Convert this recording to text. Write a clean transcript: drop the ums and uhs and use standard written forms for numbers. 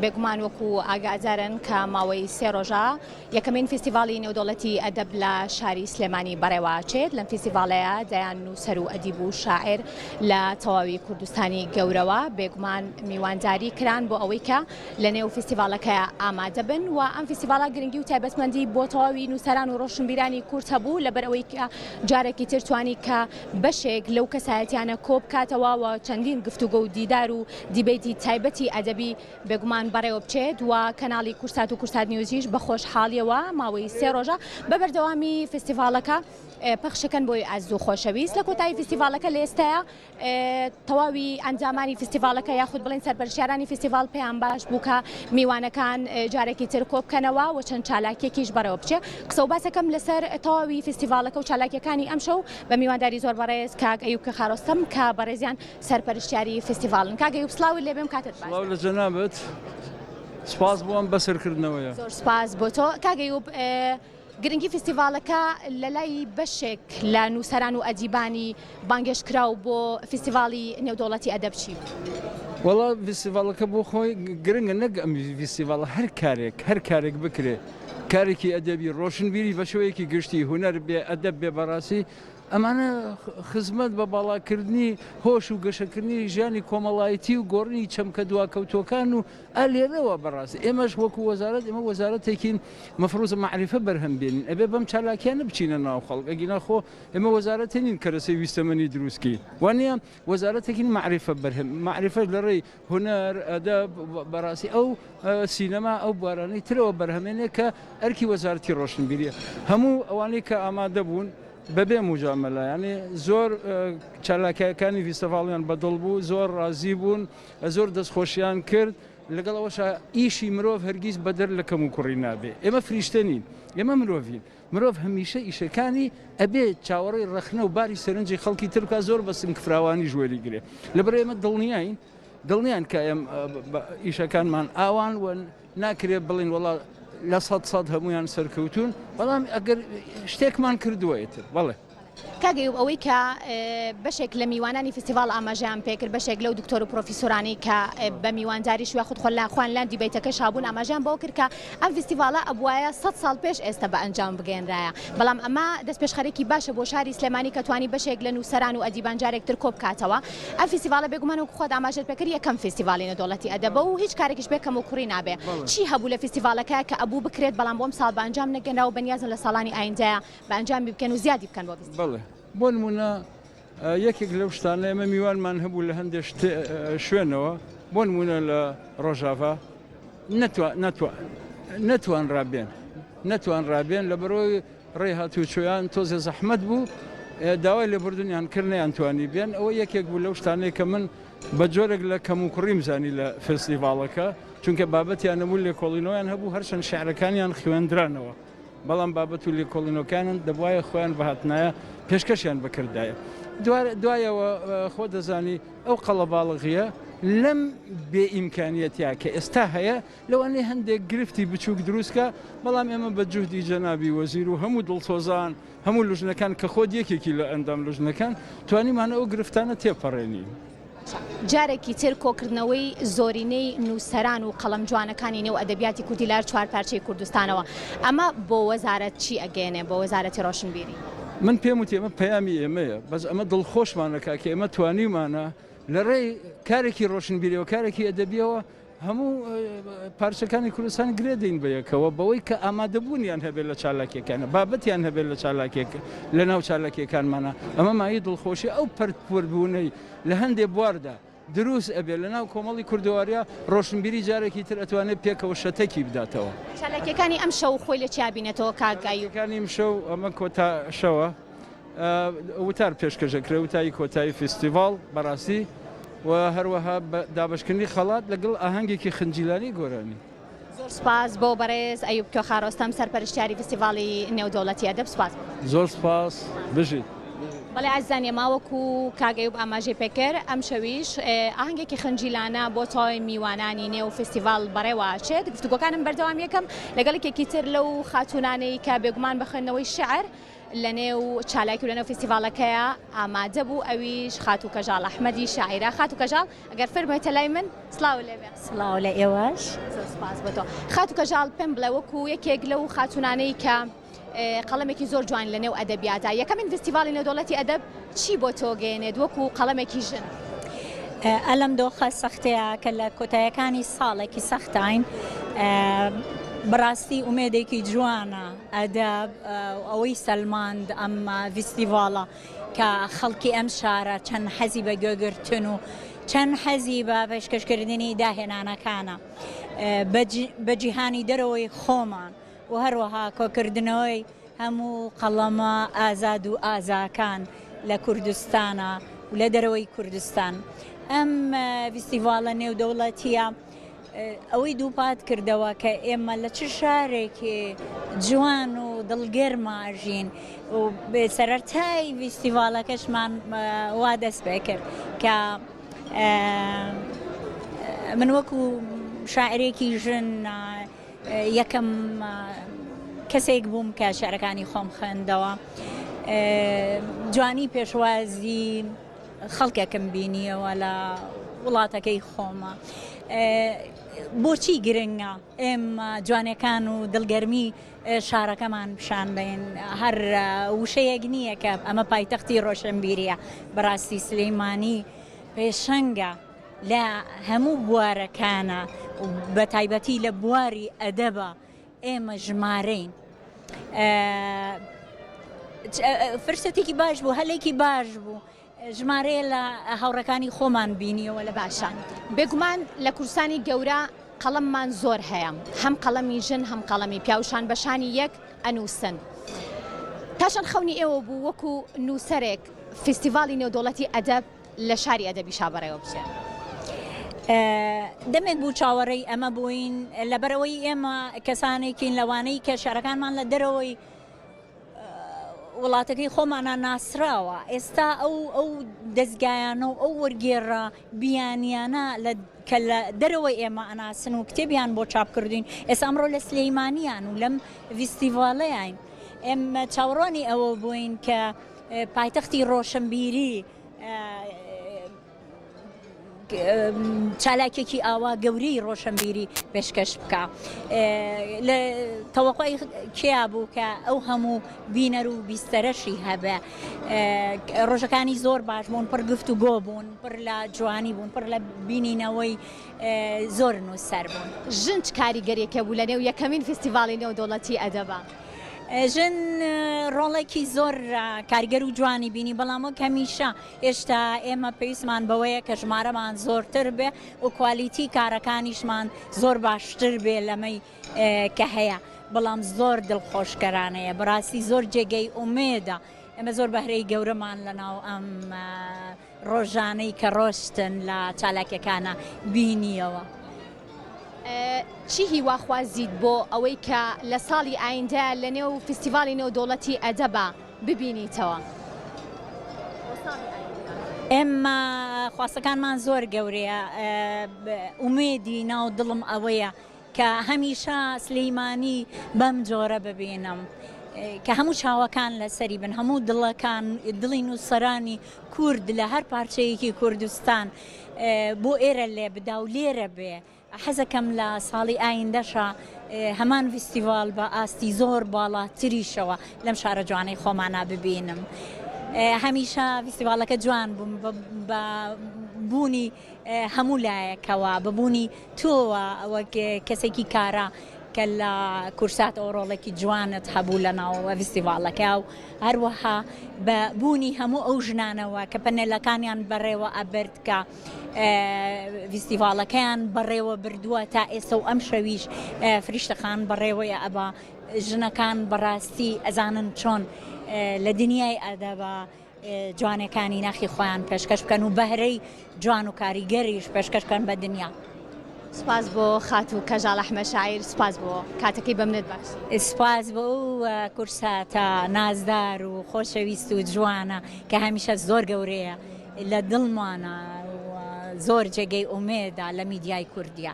بێگومان وەکو ئاگادارن کە ماوەی سێ ڕۆژە یەکەمین فیستیڤاڵی نێودەوڵەتی ئەدەب لە شاری سلێمانی بەڕێوەچێت، لەم فیستیڤاڵەیە دەیان نووسەر و ئەدیب و شاعیر لە تەواوی کوردستانی گەورەوە بێگومان میوانداری کران بۆ ئەوەی کە لە نێو فیستیڤاڵەکە ئامادە بن و ئەم فیستیڤاڵە گرنگی و تایبەتمەندی بۆ تەواوی نووسەران و ڕۆشنبیرانی کورد هەبوو لەبەر ئەوەی کە جارێکی تر توانی کە بەشێک لەو کەسایەتیانە کۆبکاتەوە و چەندین گفتوگۆ و دیدار و دیبەیتی تایبەتی ئەدەبی بێگومان بەڕێوە بچێت و کەناڵی کوردسات و کوردسات نیوزیش بە خۆشحاڵیەوە ماوەی سێ ڕۆژە بە بەردەوامی فستیڤاڵەکە پەخشەکەن بۆی ئازیز و خۆشەویست لە کۆتایی فستیڤاڵەکە لە ئێستایا تەواوی ئەندامانی فستیڤاڵەکە یاخود بڵێن سەرپەرشتیارانی فستیڤاڵ پێیان باش بوو کە میوانەکان جارێکی تر کۆبکەنەوە و چەند چالاکیەکیش بەڕێوە بچێ قسە و باسەکەم لەسەر تەواوی فستیڤاڵەکە و چالاکیەکانی ئەمشەو بە میوانداری زۆر بەڕێز کاک ئەیوب کەخارۆستەم کە بەڕێزیان سەرپەرشتیاری فستیڤاڵن. کاک ئەیوب سڵاوت لێ بێم کاتت باش. سڵاو لە جەنابت سپاس بۆ ئەم بەسەرکردنەوەیە. زۆر سپاس بۆ تۆ کاک ئەیوب گرنگی فستیڤاڵەکە لە لای بەشێک لە نووسەران و ئەدیبانی بانگێشتکراو بۆ فستیڤاڵی نێودەوڵەتی ئەدەب چی بوو؟ وەڵا فستیڤاڵەکە بۆ خۆی گرنگە نەک ئەم فستیڤاڵە هەر کارێک هەر کارێک بکرێ کارێکی ئەدەبی ڕۆشنبیری بە شێوەیەکی گشتی هونەر بێ ئەدەب بێ بەڕاستی ئەمانە خزمەت بە باڵاکردنی هۆش و گەشەکردنی ژیانی کۆمەڵایەتی و گۆڕینی چەمکە دواکەوتووەکان و ئا لێرەوە بەڕاستی ئێمەش وەکو وەزارەت ئێمە وەزارەتێکین مەفروزە مەعریفە بەرهەم بێنین ئەبێ بەم چالاکیانە بچینە ناو خەڵک ئەگینا خۆ ئێمە وەزارەتێ نین کەرەسەی ویستەمەنی دروست کەین وانیە وەزارەتێکین مەعریفە بەرهەم مەعریفەش لەڕێی هونەر، ئەدەب، بەڕاستی ئەو سینەما ئەو بوارانەی ترەوە بەرهەمێنێ کە ئەرکی وەزارەتی ڕۆشنبیریە. هەموو ئەوانەی کە ئامادە بوون بەبێ موجامەلە یانی زۆر چالاکیەکانی فیستیڤاڵیان بەدڵ بوو، زۆر ڕازی بوون، زۆر دەستخۆشیان کرد. لەگەڵ ئەوەشا ئیشی مرۆڤ هەرگیز بەدەر لە کەموکوڕی نابێ. ئێمە فریشتە نین، ئێمە مرۆڤین. مرۆڤ هەمیشە ئیشەکانی ئەبێ چاوەڕێی ڕەخنە و باری سەرنجی خەڵکی تر بکات زۆر بە سنگ فراوانیش وەریگرێ لەبەر ئێمە دڵنیاین دڵنیان کە ئێم ئیشەکانمان ئاوان و ناکرێ بڵین وڵا 100% هەمویان سەرکەوتون بەڵام ئەگەر شتێکمان کردووە ئیتر بەڵێ. کاک ئەیوب ئەوەی کە بەشێک لە میوانانی فیستیڤاڵ ئاماژەیان پێکرد بەشێک لەو دکتۆر و پرۆفیسۆرانەی کە بە میوانداریش یاخود خۆیان لە دیبەیتەکەش هەبوون ئاماژەیان بەوە کرد کە ئەم فیستیڤاڵە ئەبوایە سەد ساڵ پێش ئێستا بە ئەنجام بگەیەنرایە بەڵام ئەمە دەستپێشخەرێکی باشە بۆ شاری سلێمانی کە توانی بەشێک لە نووسەران و ئەدیبان جارێک تر کۆبکاتەوە ئەم فیستیڤاڵە بێگومان وەکو خۆت ئاماژەت پێکرد یەکەم فیستیڤاڵی نێودەوڵەتی ئەدەبە و هیچ کارێکیش بێ کەموکوڕی نابێ چی هەبوو لە فیستیڤاڵەکە کە ئەبوو بکرێت بەڵام بۆ ئەمساڵ بە ئەنجام نەگەنرا و بەنیازن لە ساڵانی ئایندەیا بە ئەنجامی بکەن و زیادی بکەن بۆ فیستیڤاڵ؟ بەڵێ بۆ نموونە یەکێک لەو شتانە ئێمە میوانمان هەبوو لە هەندێک شوێنەوە بۆ نموونە لە ڕۆژاڤا نەتوانرا بێن نەتوانرا بێن لە بەرەوەی ڕێ هاتوچۆیان تۆزێ زەحمەت بوو داوای لێبوردنیان کرد نەیانتوانی بێن ئەوە یەکێک بوو لەو شتانەی کە من بە جۆرێک لە کەموکوڕیم زانی لە فێستیڤاڵەکە چونکە بابەتیان نەبوو لێکۆڵینەوەیان هەبوو هەرچەند شعرەکانیان خوێندرانەوە بەڵام بابەت و لێکۆڵینەوەکانیان دەبوایە خۆیان بهاتنایە پێشکەشیان بکردایە دوایەوە خۆ دەزانی ئەو قەڵەباڵغیە لەم بێ ئیمکانیەتە کە ئێستا هەیە لەوانەیە هەندێک گرفتی بچووک دروستکە بەڵام ئێمە بە جوهدی جەنابی وەزیر و هەموو دڵسۆزان هەموو لوژنەکان کە خۆت یەکێکی لە ئەندام لوژنەکان توانیمانە ئەو گرفتانە تێپەڕێنین. جارێکی تر کۆکردنەوەی زۆرینەی نووسەران و قەڵەم جوانەکانی نێو ئەدەبیاتی کوردی لە هەر چوار پارچەی کوردستانەوە، ئەمە بۆ وەزارەت چی ئەگەیەنێ، بۆ وەزارەتی ڕۆشنبیری؟ من پێم وتی ئەمە پەیامی ئێمەیە، بەس ئەمە دڵخۆشمان ئەکا کە ئێمە توانیومانە لە ڕێی کارێکی ڕۆشنبیریەوە، کارێکی ئەدەبیەوە هەموو پارچەکانی کوردستان گرێ دەین بە یەکەوە بەوەی کە ئامادەبوونیان هەبێت لە چالاکیەکانە بابەتیان هەبێت لە چالاکیەک لە ناو چالاکیەکانمانە ئەمە مایەی دڵخۆشی ئەو پەرتپوەربوونەی لە هەندێ بواردا دروست ئەبێت لە ناو کۆمەڵی کوردەواریا ڕۆشنبیری جارێکی تر ئەتوانێت پێکەوە شەتەکی بداتەوە. چالاکیەکانی ئەمشەو خۆی لە چیا بینێتەوە کاک ئەیوب؟ چالاکیەکانی ئمشەو ئەمە کۆتا شەوە. وتار پێشکەش ئەکرێ، وتاری کۆتایی فیستیڤاڵ بەڕاستی و هەروەها دابەشکردنی خەڵات لەگەڵ ئاهەنگێکی خنجیلانی گۆرانی. زۆر سوپاس بۆ بەڕێز ئەیوب کوێخا ڕۆستەم سەرپەرشتیاری فیستیڤاڵی نێودەوڵەتی ئەدەب سوپاس بۆ. زۆر سوپاس بژیت. بەڵێ ئازیزان ئێمە وەکو کاک ئەیوب ئاماژەی پێکرد ئەمشەویش ئاهەنگێکی خنجیلانە بۆ تەواوی میوانانی نێو فیستیڤاڵ بەڕێوە ئەچێت گفتوگۆکانم بەردەوام یەکەم لەگەڵ یەکێکی تر لەو خاتوونانەی کە بێگومان بە خوێندنەوەی شیعر. لەنێو چالاکی و لەنێو فیستیڤاڵەکەیا ئامادە بوو ئەویش خاتوو کەژاڵ ئەحمەدی شاعیرە. خاتوو کەژاڵ ئەگەر فەرموویتە لای من سڵاو لێ بێ. سڵاو لە ئێوەش. زۆر سپاس بۆ تۆ. خاتوو کەژاڵ پێم بڵێ وەکوو یەکێک لەو خاتوونانەی کە قەڵەمێکی زۆر جوانی لە نێو ئەدەبیاتا، یەکەمین فیستیڤاڵی نێودەوڵەتی ئەدەب چی بۆ تۆ گەیەنێت وەکوو قەڵەمێکی ژن؟ ئا لەم دۆخە سەختەیا کە لە کۆتایەکانی ساڵێکی سەختاین بەڕاستی ئومێدێکی جوانە ئەدەب ئەوەی سەلماند ئەم ڤیستیڤاڵە کە خەڵکی ئەم شارە چەند حەزی بە گوێگرتن و چەند حەزی بە پێشکەشکردنی داهێنانەکانە بە جیهانی دەرەوەی خۆمان و هەروەها کۆکردنەوەی هەموو قەڵەمە ئازاد و ئازاکان لە کوردستانا و لە دەرەوەی کوردستان. ئەم ڤیستیڤاڵە نێودەوڵەتییە ئەوەی دووپات کردەوە کە ئێمە لە چ شارێکی جوان و دڵگەرما ئەژین و سەرەتای ڤیستیڤاڵەکەشمان وا دەست پێ کرد کە من وەکو شاعرێکی ژن یەکەم کەسێک بووم کە شعرەکانی خۆم خوێندەوە. جوانی پێشوازی خەڵکێکم بینیەوە لە وڵاتەکەی خۆمە. بۆچی گرنگە ئێمە جوانەکان و دڵگەرمی شارەکەمان پیشان بەین هەر وشەیەک نییە کە ئەمە پایتەختی ڕۆشنبیریە بەڕاستی سلەیمانی پێشەنگە لە هەموو بوارەکانا و بە تایبەتی لە بواری ئەدەبا ئێمە ژمارەین. فرسەتێکی باش بوو، هەلێکی باش بوو ژمارەیە لە هاوڕێکانی خۆمان بینیەوە لە باشە بێگومان لە کوردستانی گەورە قەڵەممان زۆر هەیە هەم قەڵەمی ژن هەم قەڵەمی پیاو شان بە شانی یەک ئەنووسن. تا چەند خەونی ئێوە بوو وەکو نووسەرێک فیستیڤاڵی نێودەوڵەتی ئەدەب لە شاری ئەدەبیشا بەڕێوە بچێت. دەمێک بوو چاوەڕێی ئەمە بووین، لەبەرئەوەی ئێمە کەسانێکین لەوانەی کە شعرەکانمان لە دەرەوەی وڵاتەکەی خۆمانە ناسراوە، ئێستا ئەو ئەو دەزگایانە و ئەو وەرگێڕە بیانیانە لە کە لە دەرەوەی ئێمە ئەناسن و کتێبیان بۆ چاپ کردوین، ئێستا ئەمڕۆ لە سلەیمانیان و لەم ڤیستیڤاڵەیان ئێمە چاوەڕوانی ئەوە بووین کە پایتەختی ڕۆشنبیری چالاکیەکی ئاوا گەورەی ڕۆشنبیری پێشکەش بکا لە تەوەقوعی کێیا بوو کە ئەو هەموو بینەر و بیستەرەشی هەبێ ڕۆژەکانی زۆر باش بوون پڕ گفت و گۆ بوون پڕ لە جوانی بوون پڕ لە بینینەوەی زۆر نووسەر بوون. ژن چ کاریگەریەک هەبوو لە نێو یەکەمین فیستیڤاڵی نێودەوڵەتی ئەدەبا؟ ژن ڕۆڵێکی زۆر کاریگەر و جوانی بینی، بەڵام وەک هەمیشە هێشتا ئێمە پێویستمان بەوەیە کە ژمارەمان زۆرتر بێ و کوالیتی کارەکانیشمان زۆر باشتر بێ لەمەی کە هەیە، بەڵام زۆر دڵخۆشکەرانەیە، بەڕاستی زۆر جێگەی ئومێدە، ئێمە زۆر بەهرەی گەورەمان لەناو ئەم ڕۆژانەی کە ڕۆشتن لە چالاکیەکانا بینیەوە. چی هیواخوازیت بۆ ئەوەی کە لە ساڵی ئایندە لە نێو فیستیڤاڵی نێودەوڵەتی ئەدەبا ببینیتەوە؟ ئێمە خواستەکانمان زۆر گەورەیە، ئومێدی ناو دڵم ئەوەیە کە هەمیشە سلیمانی بەم جۆرە ببینم کە هەموو چاوەکان لەسەری بن، هەموو دڵەکان، دڵی نووسەرانی کورد لە هەر پارچەیەکی کوردستان بۆ ئێرە لێ بدا و لێرە بێ. حەزەکەم لە ساڵی ئایندەشا هەمان ڤیستیڤاڵ بە ئاستی زۆر باڵاتریشەوە لەم شارە جوانەی خۆمانا ببینم. هەمیشە ڤیستیڤاڵەکە جوان بوو بە بوونی هەموو لایەکەوە بە بوونی تۆوە وەک کەسێکی کارا کە لە کورساتەوە ڕۆڵێکی جوانت هەبوو لە ناو ڤیستیڤاڵەکە و هەروەها بە بوونی هەموو ئەو ژنانەوە کە پەنێلەکانیان بەڕێوە ئەبرد کە ڤیستیڤاڵەکەیان بەڕێوە بردووە تا ئێستا و ئەم شەویش فریشتەخان بەڕێوەیە ئەبا ژنەکان بەڕاستی ئەزانن چۆن لە دنیای ئەدەبا جوانەکانی ناخی خۆیان پێشکەش بکەن و بەهرەی جوان و کاریگەریش پێشکەش بکەن بە دنیا. سوپاس بۆ خاتوو کەژاڵ ئەحمەد شاعیر، سوپاس بۆ کاتەکەی بە منت بەخشی. سوپاس بۆ ئەو کورساتە نازدار و خۆشەویست و جوانە کە هەمیشە زۆر گەورەیە لە دڵمانا و زۆر جێگەی ئومێدە لە میدیای کوردیا.